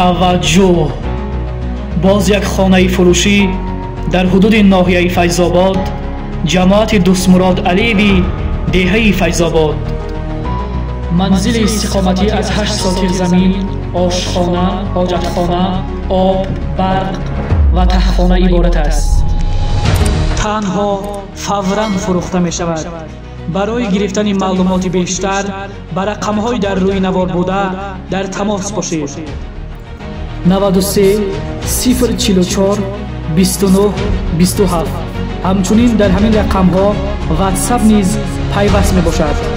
Таваҷҷӯҳ! Боз як хонаи фурӯшӣ дар ҳудуди ноҳияи Файзобод, ҷамоати Дӯстмурод Алиеви, деҳаи Файзобод. Манзили истиқоматӣ аз 8 сотих замин, ошхона, ҳоҷатхона, об, барқ ва таҳхона иборат аст. Танҳо фавран фурӯхта мешавад. Барои гирифтани маълумоти бештар ба рақамҳои дар рӯи навор буда дар тамос бошед: 93 044 29 27. Ҳамчунин дар ҳамин рақамҳо WhatsApp низ пайваст мебошад.